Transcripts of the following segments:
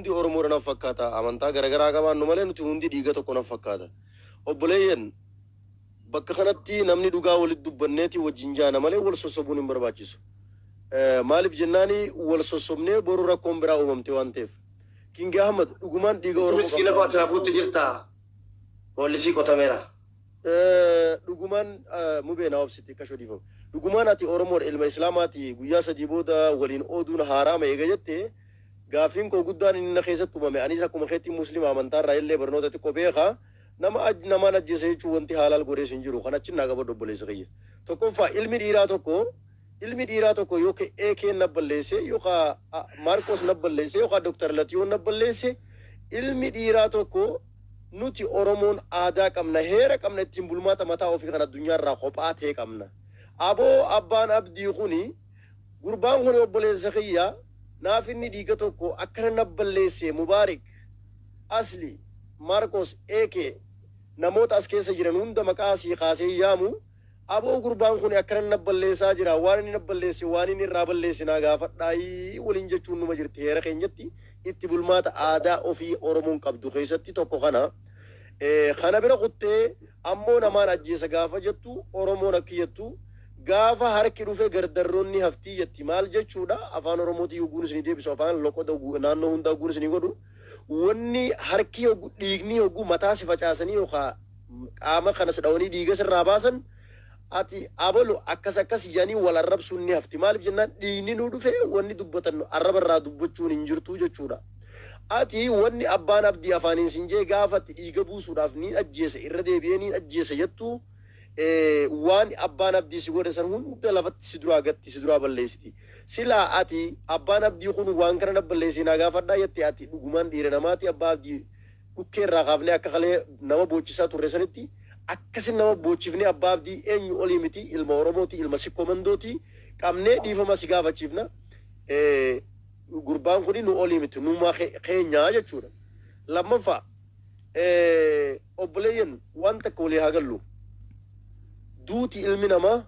Hundi Oromoodha naf fakkaata. Amantaa garagaraa qabaannu malee nuti hundi dhiiga tokko naf fakkaata. Obboleeyyan, bakka kanatti namni dhugaa walitti dubbanneeti wajjin jaana malee wal sossobuun hin barbaachisu. Maaliif jennaani wal sossobnee boru rakkoon biraa uumamte waan ta'eef. King Ahmad, dhugumaan dhiiga Situ Oromoo miskiina qabda. koo ati rafuutti jirta. Boollisii qotameera. Dhugumaan Mubee naa obsi xiqqasho dhiifama. Dhugumaan ati Oromoodha ilma Islaamaati guyyaa 3 booda waliin ooduun haaraama eega jette gaaffiin koo guddaan inni na keessatti uumame anis akkuma keetti muslima amantaa irraa illee barnoota xiqqoo beeka nama namaan ajjeesa jechuun wanti haalaal godhees hin jiru kan achin naa qabadhu obboleessa kiyya. Tokkoffaa ilmi dhiiraa tokko ilmi dhiiraa tokko yoo AKn na balleesse yookaa Maarqoos na balleesse yookaa Dr. Latiyoon na balleesse ilmi dhiiraa tokko Nuti Oromoon aadaa qabna, heera qabna ittiin bulmaata mataa ofii kan addunyaa irraa kophaa ta'e qabna. Aboo abbaan Abdii kuni gurbaan kuni obboleessa kiyya naaf inni dhiiga tokko akkana na balleesse Mubaarik, Asli, Maarqos, AK namoota as keessa jiran hunda maqaa asii kaasee hin yaamu Aboo gurbaan kuni akkana na balleessaa jira waan inni na balleesse waan inni irraa balleesse naa gaafadhaayii waliin jechuun numa jirti heera keenyatti itti bulmaata aadaa ofii Oromoon qabdu keessatti tokko kana. Kana bira kuttee ammoo namaan ajjeesa gaafa jettu Oromoon akki jettu gaafa harki dhufe gardarroon ni haftii jetti maal jechuudha afaan Oromootiin yogguun isinii deebisu afaan loqoda naannoo hundaa yogguun isinii godhu wanni harki yoggu dhiigni yoggu mataa si facaasanii yookaa qaama kana si dhawanii dhiiga sirraa baasan ati abalu akkas akkas jedhanii wal arrabsuun ni hafti maaliif jennaan dhiigni nuu dhufe wanni dubbatan arraba irraa dubbachuun hin jirtu jechuudha ati wanni abbaan abdii afaaniin sin jee gaafa ati dhiiga buusuudhaaf niin ajjeesa irra deebi'ee niin ajjeesa jettu waan abbaan abdii si godhe san hunda lafatti si duraa gatti si duraa balleessiti silaa ati abbaan abdii kun waan kana na balleessee naa gaafadhaa jette ati dhugumaan dhiira namaati abbaa abdii dhukkee irraa kaafnee akka kalee nama boochisaa turre sanitti akkasin nama boochifnee abbaa abdii eenyu olii miti ilma oromooti ilma sikkoo mandooti qabnee dhiifama si gaafachiifna gurbaan kuni nu olii miti numa keenyaa jechuudha lammaffaa obboleeyyan waan takka walii haa gallu duuti ilmi namaa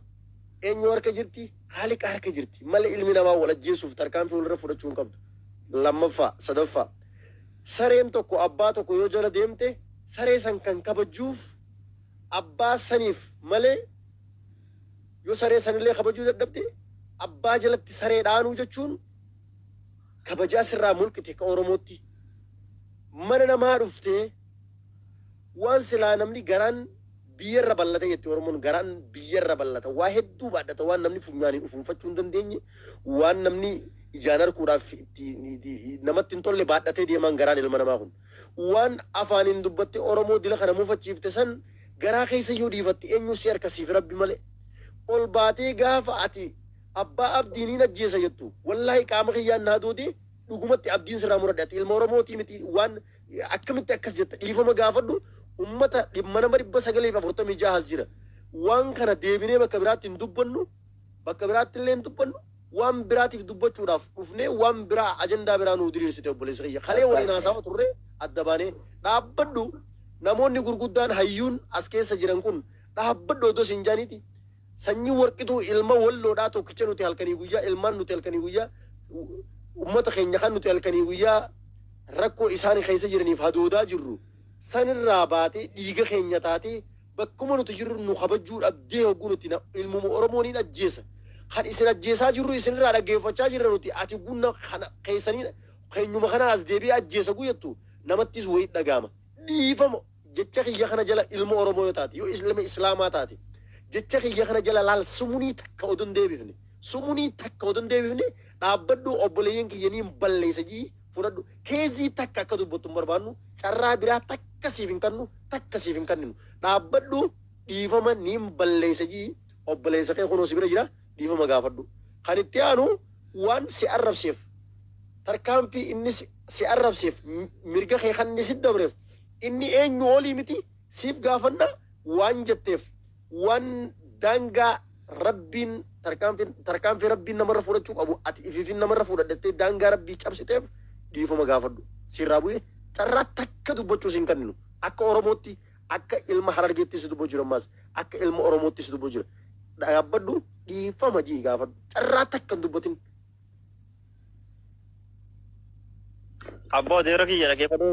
eenyu harka jirti haaliqa harka jirti malee ilmi namaa wal ajjeesuuf tarkaanfii walirra fudhachuu hin qabdu lammaffaa sadaffaa Sareen tokko abbaa tokko yoo jala deemte saree san kan kabajjuuf abbaa saniif malee yoo saree sanillee kabajuu dadhabde abbaa jalatti saree dhaanuu jechuun kabajaa sirraa mulqite akka Oromootti. Mana namaa dhuftee waan silaa namni garaan biyyarra ballata jetti Oromoon garaan biyyarra ballata waa hedduu baadhata waan namni funyaaniin ufuunfachuu hin dandeenye waan namni ijaan arkuudhaaf itti namatti hin tolle baadhatee deemaan garaan ilma namaa kun waan afaaniin dubbatte Oromoo dila kana mufachiifte san garaa keessa yoo dhiifatte eenyu si harka siif rabbi malee ol baatee gaafa ati abbaa abdii niin ajjeesa jettu wallaahi qaama kiyyaan naa doodee dhugumatti abdiin sirraa muradhe ati ilma Oromootii miti waan Akkamitti akkas jetta dhiifama gaafadhu ummata dhimma nama 946 as jira waan kana deebinee bakka biraatti hin dubbannu bakka biraatti illee hin dubbannu waan biraatiif dubbachuudhaaf dhufnee waan biraa ajandaa biraa nuu diriirsite obboleessa kiyya kalee waliin haasawa turre adda baanee dhaabbadhu namoonni gurguddaan hayyuun as keessa jiran kun dhaabbadhu odoo siin jaaniiti sanyii warqituu ilma walloodhaa tokkicha nuti halkanii guyyaa ilmaan nuti halkanii guyyaa ummata keenya kan nuti halkanii guyyaa rakkoo isaan keessa jiraniif hadoodaa jirru sanirraa baatee dhiiga keenya taatee bakkuma nuti jirru nu kabajuu dhabdee hogguu nuti ilmuma Oromoo niin ajjeesa kan isin ajjeesaa jirru isinirraa dhaggeeffachaa jirra nuti ati gunna kana keessanii keenyuma kanaan as deebi'ee ajjeesa guyyattu namattis wayii dhagaama dhiifama jecha kiyya kana jala ilma Oromoo yoo taate yoo ilma Islaamaa taate jecha kiyya kana jala laal sumunii takka odoo hin deebifne sumunii takka odoo hin deebifne dhaabbadhu obboleeyyan kiyya niin balleessa jii fudhadhu keezii takka akka dubbattu hin barbaannu carraa biraa takka siif hin kannu takka siif hin kanninu dhaabbadhu dhiifama niin balleessa jii obboleessa kee kunoo si bira jira dhiifama gaafadhu kan itti aanu waan si arrabseef tarkaanfii inni si arrabseef mirga kee kan inni si dabreef Inni eenyu olii miti siif gaafanna waan jetteef waan daangaa Rabbiin tarkaanfii tarkaanfii Rabbiin namarra fudhachuu qabu ati ifiifin namarra fuudhadhettee daangaa Rabbii cabsiteef dhiifama gaafadhu. Siirraa bu'ee carraa takka dubbachuu siin kanninu. Akka Oromootti akka ilma Harargeetti si dubbachuu jira ammaas akka ilma Oromootti si dubbachuu jira. Dhaabbadhu dhiifama ji'i gaafadhu. Carraa takka hin dubbatin. Abboo adeero kiyya dhaggeeffadhu,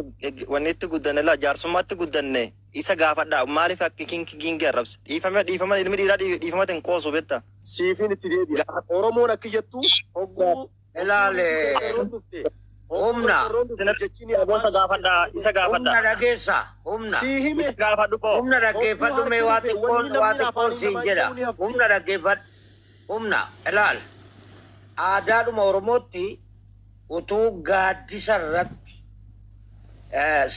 wanni itti guddanne laa jaarsummaatti guddanne. Isa gaafadha, maaliif akka kinki kinki arrabse? Dhiifama, dhiifama, ilmi dhiiraa dhiifamatti hin qoosu beekta. Siifin itti deebi'a. Oromoon akka jettu hogguu Ilaale. dhufte. Humna. Jechiin Gosa gaafadha, isa gaafadha. Humna dhageessa. Humna. Sii hime. Isa gaafadhu koo. Humna dhaggeeffadhu, mee waa xiqqoon waa xiqqoon siin jedha. Humna dhaggeeffadhu. Humna ilaal. Aadaadhuma Oromootti utuu gaaddisa irratti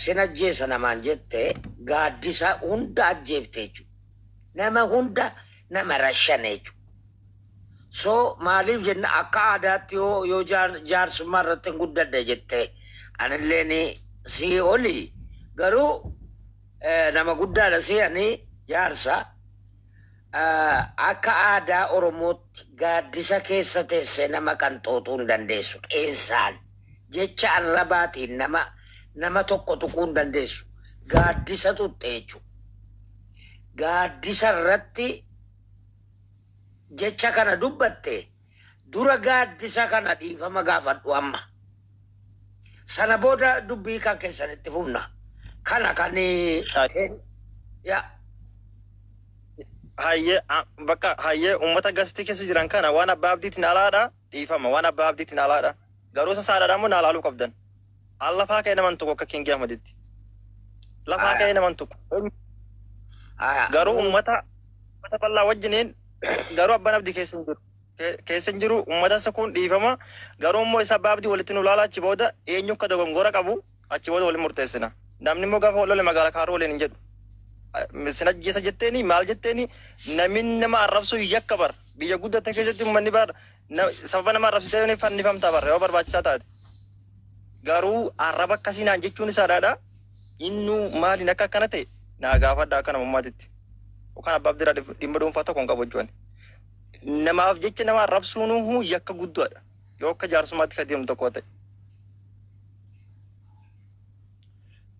sin ajjeesa namaan jette, gaaddisa hunda ajjeefte jechuudha. Nama hunda nama rashane jechuudha. So maaliif jenna, akka aadaatti yoo jaarsummaa irratti hin guddadhe jette, anilleen sii oli garuu nama guddaadha si, ani jaarsa. Akka aadaa Oromootti gaaddisa keessa teessee nama qanxootuu hin dandeessu. Qeensaan jecha arrabaatiin nama tokko tuquu hin dandeessu. Gaaddisa tuqxe jechuudha. Gaaddisa irratti jecha kana dubbatte, dura gaaddisa kana dhiifama gaafadhu amma. Sana booda dubbii kan keessanitti fufna. Kana kan yaa. Hayyee, bakka hayyee, uummata gastii keessa jiran kana waan abbaa abdiitiin alaadha, dhiifama, waan abbaa abdiitiin alaadha. Garuu isa saadhaadha immoo na laaluu qabdan. An lafaa ka'ee naman tokko akka Kingi Ahmaditti. Lafaa ka'ee naman tokko. Garuu uummata bal'aa wajjiniin garuu abbaan abdii keessa hin jiru. Keessa hin jiru, uummata isa kun dhiifama. Garuu immoo isa abbaa abdii walitti nu laala, achi booda eenyu akka dogongora qabu achi booda waliin murteessina. Namni immoo gaafa wal lole magaalaa kaaruu waliin hin jedhu. Sin ajjeesa jetteeni, maal jetteeni, namni nama arrabsu yakka bar. Biyya guddate keessatti uummanni bar sababa nama arrabsitee ni fannifamta bar yoo barbaachisaa taate. Garuu arraba akkasii naan jechuun isaadhaadha. Innuu maaliin akka akkana ta'e naa gaafadha akka namummaatitti. Yookaan abbaa abdiirraa dhimma dhuunfaa tokko hin qabu jechuun. Namaaf jecha nama arrabsuun yakka guddaadha. Yoo akka jaarsummaatti kan deemu tokko ta'e.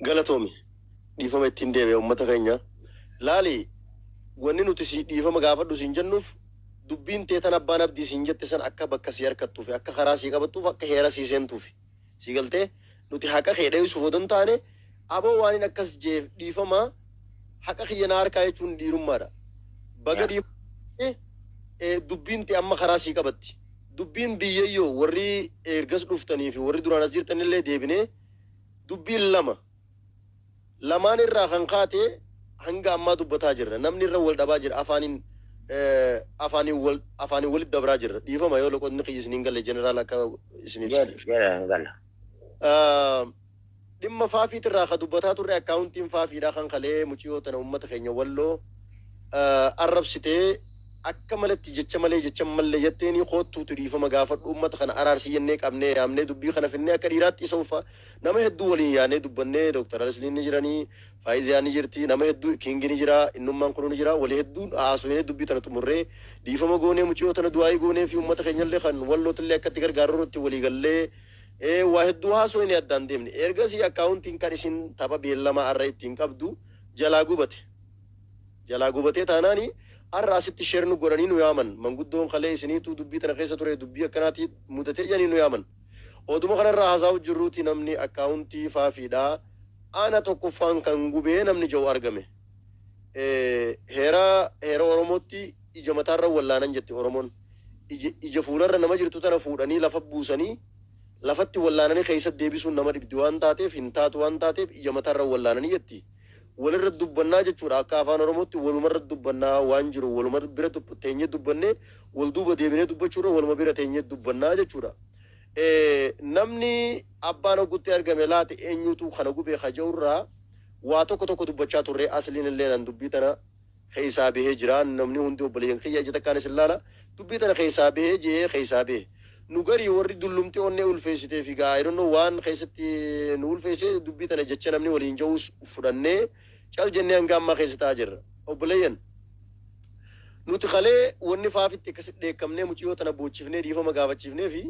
Galatoomi. Dhiifama ittiin deebi'a uummata keenya. Laali, wanni nuti si dhiifama gaafadhu siin jennuuf, dubbiin teetan abbaan abdii siin jette san akka bakka si harkattuuf, akka karaa sii qabattuuf, akka heera sii seentuuf. Si galtee, nuti haqa kee dheessuuf odoo hin taane, aboo waan hin akkas jeef dhiifama, haqa kiyya na harkaa jechuun dhiirummaadha. Baga dhiifamte, dubbiin tee amma karaa sii qabatti. Dubbiin biyyayyoo warri ergas dhuftanii fi warri duraan as jirtanillee deebinee dubbiin lama. Lamaan irraa kan kaate hanga ammaa dubbataa jirra. Namni irra wal dhabaa jira. Afaaniin walitti dabraa jirra. Dhiifama yoo loqonni kiyya isiniin galle, jeneraal, akka isiniif. Jedha gala. Dhimma faafiitirraa ka dubbataa turre, akkaawuntiin faafiidhaa kan kalee mucayyoo tana uummata keenya walloo arrabsitee, akka malatti jecha malee jecha mallee jetteeni, koottuutu dhiifama gaafadhu, uummata kana araarsii jennee qabnee yaamnee, dubbii kana finnee akka dhiiraatti isa uffaa nama hedduu waliin yaanee dubbannee, Dooktar Alisliin ni jiranii, Faayiziyaan ni jirti, nama hedduu, Kingi ni jira, innummaan kun ni jira, walii hedduun haasofnee dubbii tana xumurree, dhiifama goonee, mucayyoo tana du'aayii goonee fi uummata keenyallee kan wallootillee akkatti gargaaruu irratti walii gallee waa hedduu haasofnee addaan deemne. Ergasii akkaawuntiin kan isin tapha beellamaa har'a ittiin qabdu jalaa gubate. Jalaa gubatee taanaani har'a asitti share nu godhanii nu yaaman. Manguddoon kalee isiniitu dubbii tana keessa ture, dubbii akkanaati mudatee jedhanii nu yaaman. Oduma kanarraa haasa'u jirruuti namni akkaawuntii faafiidhaa ana tokkoffaan kan gubee namni jiru argame. Heera Oromootti ija mataarra wallaanan jette Oromoon. Ija fuularra nama jirtu tana fuudhanii lafa buusanii lafatti wallaananii keessatti deebisuun nama dhibdi waan taateef, hin taatu waan taateef, ija mataarra wallaananii jetti. Walirra dubbannaa jechuudha, akka afaan Oromootti walumarra dubbannaa waan jiru waluma bira teenyee dubbannee, wal duuba deebinee dubbachuudha, waluma bira teenyee dubbannaa jechuudha. Namni abbaan oggutti argame laate eenyutu kana gubee kaja'urraa waa tokko tokko dubbachaa turre. Asliin illee nan dubbii tana keessaa bahee jira. Namni hundi obboleeyyan kiyya ija takkaan isin laala, dubbii tana keessaa bahee jee keessaa bahe. Nu garii warri dullumti onnee ulfeessitee fi gaa I waan keessatti nu ulfeesse, dubbii tana jecha namni waliin ja'us fudhannee cal jennee hanga ammaa keessa ta'aa jirra. Obboleeyyan, nuti kalee wanni faafitti akkasitti dheekkamnee mucayyoo tana boochifnee dhiifama gaafachiifnee fi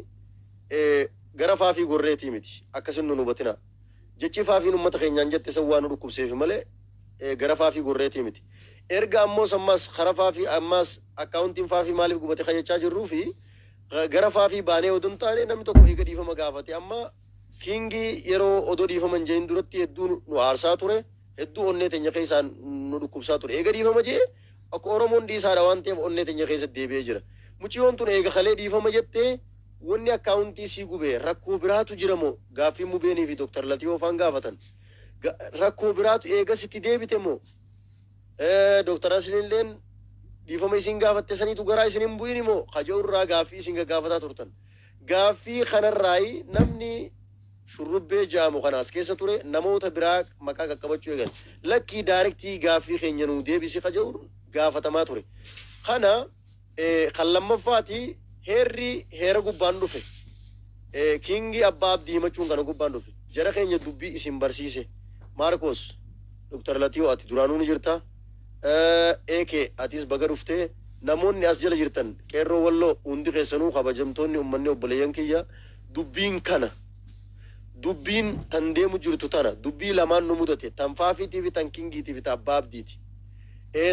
gara faafii gorreetii miti, akkasin nu hubatina. Jechi faafiin uummata keenyaan jette san waan nu dhukkubseef malee gara faafii gorreetii miti. Erga ammoo ammas kara faafii ammas akkaawuntiin faafii maaliif gubate kajachaa jirruu fi gara faafii baanee odoo hin taane, namni tokko eega dhiifama gaafate amma Kingii yeroo odoo dhiifama hin jehin duratti hedduu nu aarsaa ture. Hedduu onnee teenya keessaan nu dhukkubsaa ture. Eega dhiifama jee akka Oromoon dhiisaadha waan ta'eef onnee teenya keessatti deebi'ee jira. Mucayyoon tun eega kalee dhiifama jettee wanni akkaawuntii sii gubee rakkoo biraatu jira moo gaaffii Mubeenii fi Dooktar Latiyoo faan gaafatan. Rakkoo biraatu eega sitti deebite moo Dooktar Asliinilleen dhiifama isin gaafatte saniitu garaa isin hin bu'in moo kaja'urraa gaaffii isin gaggaafataa turtan. Gaaffii kanarraayi namni shurrubbee jaamu kanaas keessa ture namoota biraa maqaa qaqqabachuu eegan. Lakkii directii gaaffii keenya nuu deebisi kaja'uun gaafatamaa ture. Kana kan lammaffaati heerri heera gubbaan dhufe. Kingii abbaa abdii himachuun kana gubbaan dhufe. Jara keenya dubbii isin barsiise. Maarkos, Dr. Latiyoo ati duraanuu ni jirta. Eeke atis baga dhuftee namoonni as jala jirtan qeerroo walloo hundi keessanuu kabajamtoonni uummanni obboleeyyan kiyya dubbiin kana. Dubbiin tan deemu jirtu tana dubbii lamaan nu mudate tan faafiitii fi tan kingiitii fi tan abbaa abdiiti.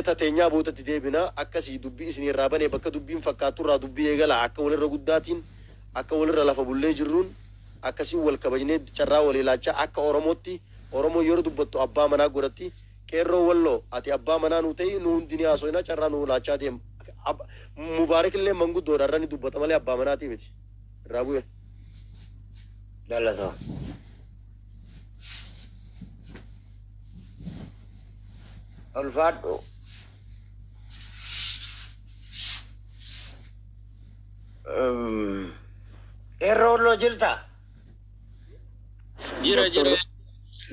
Tateenyaa bootatti deebina akkasii dubbii isin irraa banee bakka dubbiin fakkaattu irraa dubbii eegala akka walirra guddaatiin akka walirra lafa bullee jirruun akkasii wal kabajnee carraa walii laachaa akka Oromootti Oromoo yeroo dubbattu abbaa manaa godhatti qeerroo walloo ati abbaa manaa nu ta'ii nu hundi ni haasofna carraa nu laachaa deema. Mubaarak illee manguddoodha irra ni dubbata malee abbaa manaatii miti. Irraa bu'e. Galatoo. Ulfaadhu. Qeerroo walloo jirta? Jira jira.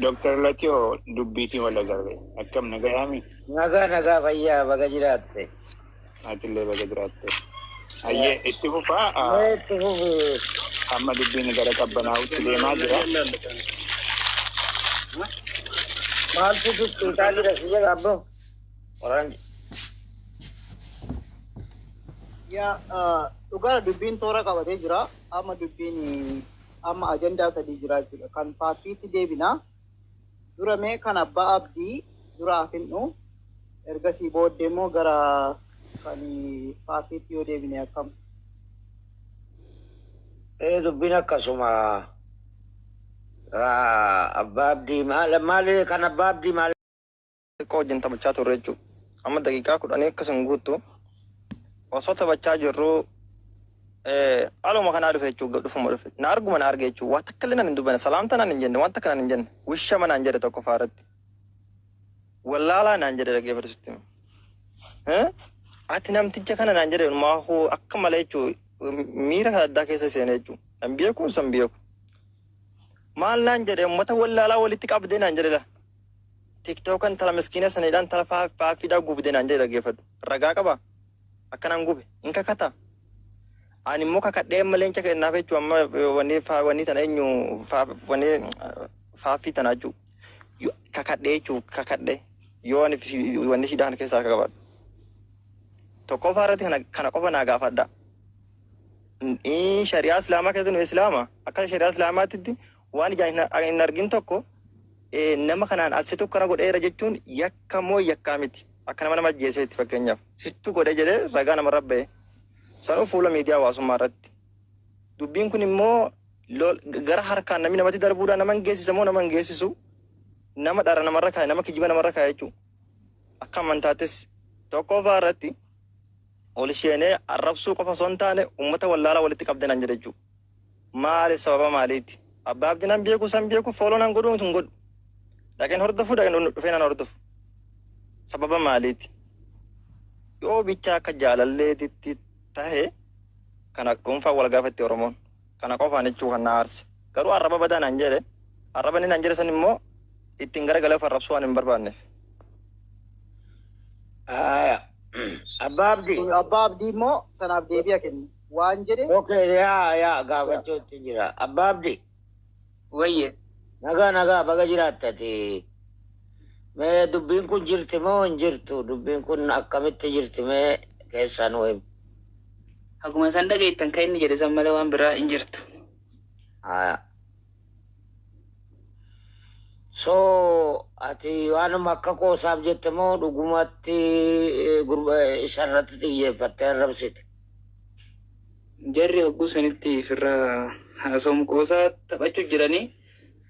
Dr. Latiyoo dubbiitiin wal agarre. Akkam nagayaami? Nagaa nagaa fayyaa baga jiraatte. Atillee baga jiraatte. Hayyee itti fufaa. Mee itti fufi. Amma dubbiin gara qabbanaa'utti deemaa jira. Maaltu tuttuutaa jira si jedha abboo? Oranji. Yaa dhugaa dubbiin toora qabatee jira. Amma dubbiin amma ajandaa sadii jira jechuudha. Kan paartiitti deebinaa. Dura mee kan abbaa abdii dura hafinnu ergasii booddee immoo gara kan paartiitti yoo deebine akkam. Dubbiin akkasuma. Abbaa abdii maal maali kan abbaa abdii maal? Xiqqoo wajjin taphachaa turre jechuudha. Amma daqiiqaa 10 akkasuma guuttu osoo taphachaa jirru aluma kanaa dhufe jechuudha dhufuma dhufe. Na arguma na arge jechuudha. Waan takka illee naan hin dubbanne salaamta naan hin jenne waan takka naan hin jenne wishama naan jedhe tokko faaratti. Wallaalaa naan jedhe dhaggeeffatu sitti hima. Ati namticha kana naan jedhe maahuu akka malee jechuudha miira addaa keessa seene jechuudha. Nan beeku san beeku. Maal naan jedhe uummata wallaalaa walitti qabdee naan jedhe la. TikTokan tala miskiina sanidhaan tala faaffiidhaa gubde naan jedhe dhaggeeffadhu. Ragaa qaba. Akkanaan gube. Hin kakata. Ani immoo kakadhee amma leenca kennaaf jechuudha amma wanni wanni tana eenyu wanni faaffii tana jechuudha. Kakadhee jechuudha kakadhee yoo ani wanni sidaan keessaa harka qabaadhu. Tokkoffaa irratti kana qofa naa gaafadha. Shari'aa Islaamaa keessatti nu Islaama akka shari'aa Islaamaatti waan ijaan hin argin tokko nama kanaan asitu kana godheera jechuun yakka moo yakkaa miti. Akka nama nama ajjeeseetti fakkeenyaaf sittu godhe jedhee ragaa namarra ba'e. Sanuu fuula miidiyaa hawaasummaa irratti. Dubbiin kun immoo gara harkaan namni namatti darbuudhaan nama hin geessisa moo nama hin geessisu nama dhara namarra kaa'e nama kijiba namarra kaa'e jechuudha. Akka amantaattis tokkoffaa irratti ol isheenee arrabsuu qofa osoo hin taane uummata wallaalaa walitti qabdee naan jedhe jechuudha. Maali sababa maaliiti? Abbaa abdii nan beeku san beeku follow nan godhu hin godhu. Dhaqeen hordofu dhaqeen dhufee nan hordofu. Sababa maaliiti? Yoo bicha akka jaalalleetitti tahe kana dhuunfaa wal gaafatti Oromoon. Kana qofaan jechuu kan na aarse. Garuu arraba badaa naan jedhe arraba inni naan jedhe san immoo ittiin garagalee of arrabsuu waan hin barbaanneef. Abbaa abdii. Abbaa abdii immoo sanaaf deebi'a kennu. Waan jedhe. Okay yaa yaa gaafachuutti jira. Abbaa abdii. Wayye. Nagaa nagaa baga jiraattati. Mee dubbiin kun jirti moo hin jirtu? Dubbiin kun akkamitti jirti mee keessaa nu himi. Akkuma isaan dhageettan kan inni jedhe san malee waan biraa hin jirtu. So ati waanuma akka qoosaaf jette moo dhugumatti isarratti xiyyeeffattee arrabsite? Jarri hogguu sanitti firraa Haasawum qoosaa taphachuu jiranii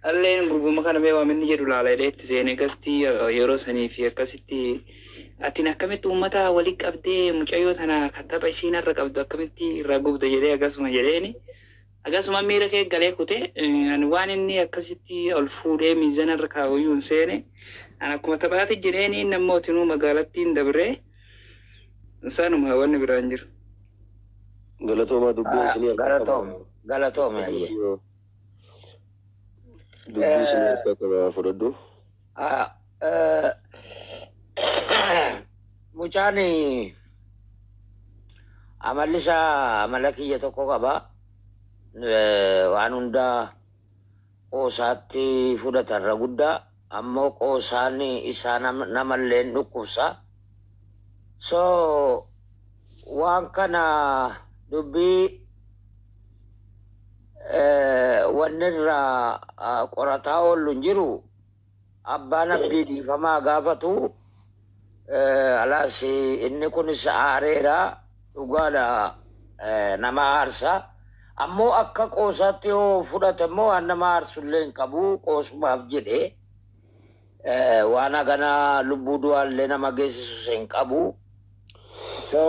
alleen gurbuma kana mee waan inni jedhu laala jedhee itti seenee gastii yeroo sanii fi akkasitti atiin akkamitti uummata walitti qabdee mucayyoo tana kan tapha isiin irra qabdu akkamitti irraa gubda jedhee akkasuma jedheeni. Akkasuma miira kee galee kute ani waan inni akkasitti ol fuudhee miizana irra kaa'uyyuu hin seene. Ani akkuma taphaati jedheeni namootinuu magaalattiin dabree isaanuma wanni biraan jiru. Galatoomaa dubbii isinii harka qaba. Galatoome, galatoome ayyee. Dubbii isinii harka qaba fudhadhu. Ah, mucaan amalli isaa amala kiyya tokko qaba. Waan hundaa qoosaatti fudhatarra guddaa ammoo qoosaan isaa namallee hin dhukkubsa. So waan kana dubbii wanni irraa qorataa oollu hin jiru. Abbaan abdii dhiifamaa gaafatu alaas inni kunis aareera dhugaadha nama aarsa. Ammoo akka qoosaatti yoo fudhate immoo waan nama aarsullee hin qabu qoosumaaf jedhe waan hagana lubbuu du'aallee nama geessisus hin qabu. So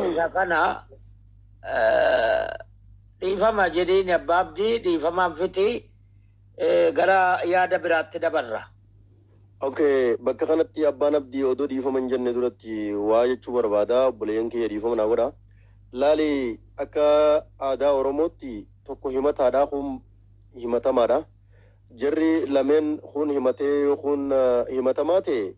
isa kana dhiifama jedhiin abbaa abdii dhiifamaan fiti gara yaada biraatti dabarra. Okay, bakka kanatti abbaan abdii odoo dhiifama hin jenne duratti waa jechuu barbaada. Obboleeyyan kiyya dhiifama naa godha. Laali akka aadaa Oromootti tokko himataadha kun himatamaadha. Jarri lameen kun himatee yoo kun himatamaa ta'e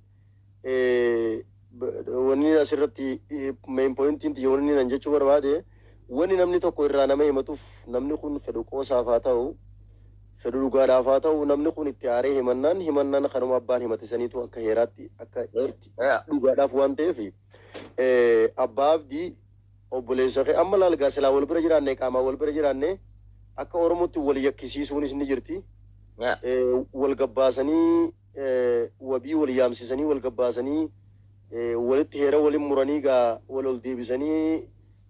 wanni asirratti main pointiin tiyya wanni nan jechuu barbaade wanni namni tokko irraa nama himatuuf namni kun fedhu qoosaaf haa ta'u fedhu dhugaadhaaf haa ta'u namni kun itti aaree himannaan kanuma abbaan himate saniitu akka heeraatti akka itti dhugaadhaaf waan ta'eef abbaa abdii obboleessa kee amma laal gaa silaa wal bira jiraanne qaamaan wal bira jiraanne akka Oromootti wal yakkisiisuunis ni jirti. Wal gabbaasanii wabii wal yaamsisanii wal gabbaasanii walitti heera waliin muranii gaa wal ol deebisanii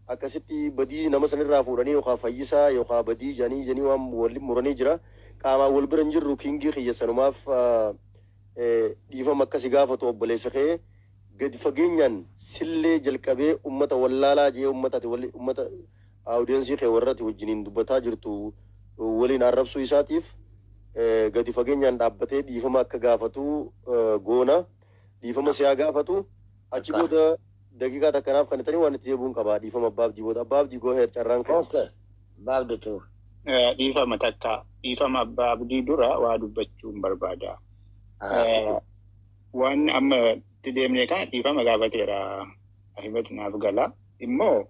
akkasitti badii nama sanirraa fuudhanii yookaan fayyisaa yookaan badii janii waan waliin muranii jira. Qaamaan wal bira hin jirru kingii kiyya sanumaaf dhiifama akkasi gaafatu obboleessa kee gadi fageenyaan sillee jalqabee ummata wallaalaa jee ummata ummata audiensii kee warratti wajjiniin dubbataa jirtu waliin arrabsuu isaatiif gadi fageenyaan dhaabbatee dhiifama akka gaafatu goona. Dhiifama siyaa gaafatu achi booda daqiiqaa takkanaaf kan itanii waan itti deebi'uun qaba dhiifama abbaa abdii booda abbaa abdii go ahead carraan keeti. Okay. Abbaa abdiitu. Dhiifama takka dhiifama abbaa abdii dura waa dubbachuun barbaada. Waan amma itti deemne kana dhiifama gaafateera Ahimad naaf gala. Immoo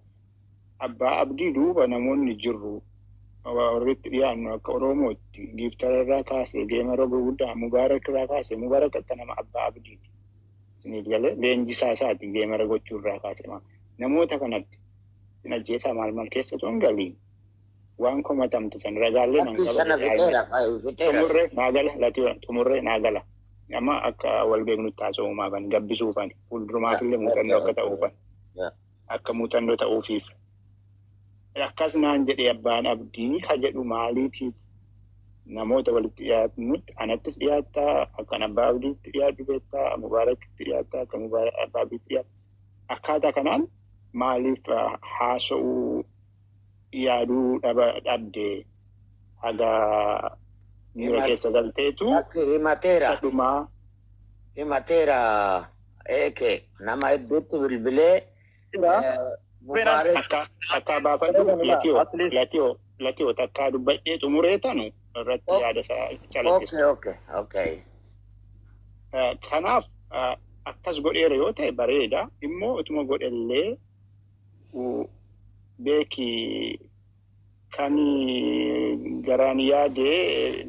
abbaa abdii duuba namoonni jirru warritti dhiyaannu akka Oromootti giiftara irraa kaasee geemara gurguddaa Mubaarak irraa kaasee Mubaarak akka nama abbaa abdiiti. Isiniif galee leenjisaa isaati geemara gochuu irraa kaasee namoota kanatti isin ajjeesaa maal maal keessa osoo hin galiin waan komatamte san ragaallee nan Lakki sana fixeera fixeera. Xumurree naa gala latii xumurree naa gala. Amma akka wal beeknutti haasa'umaafan gabbisuufan fuuldurumaaf illee muuxannoo akka ta'uufan akka muuxannoo ta'uufiif. Akkas naan jedhee abbaan abdii ka jedhu maaliitiif namoota walitti dhiyaatnutti anattis dhiyaattaa akkan abbaa abdiitti dhiyaadhu beektaa Mubaarakitti dhiyaattaa akka abbaa abdiitti dhiyaattu akkaataa kanaan maaliif haasa'uu yaaduu dhabde haga miira keessa galteetu Lakki himateera. sadhumaa Himateera eeke nama hedduutti bilbilee Mubaarak akka akka baafadhu latiyoo latiyoo latiyoo takkaa dubbadhee xumuree tanu irratti yaada isaa calaqqisa. Okay, okay, okay. Kanaaf akkas godheera yoo ta'e bareeda immoo utuma godhellee beeki kan garaan yaadee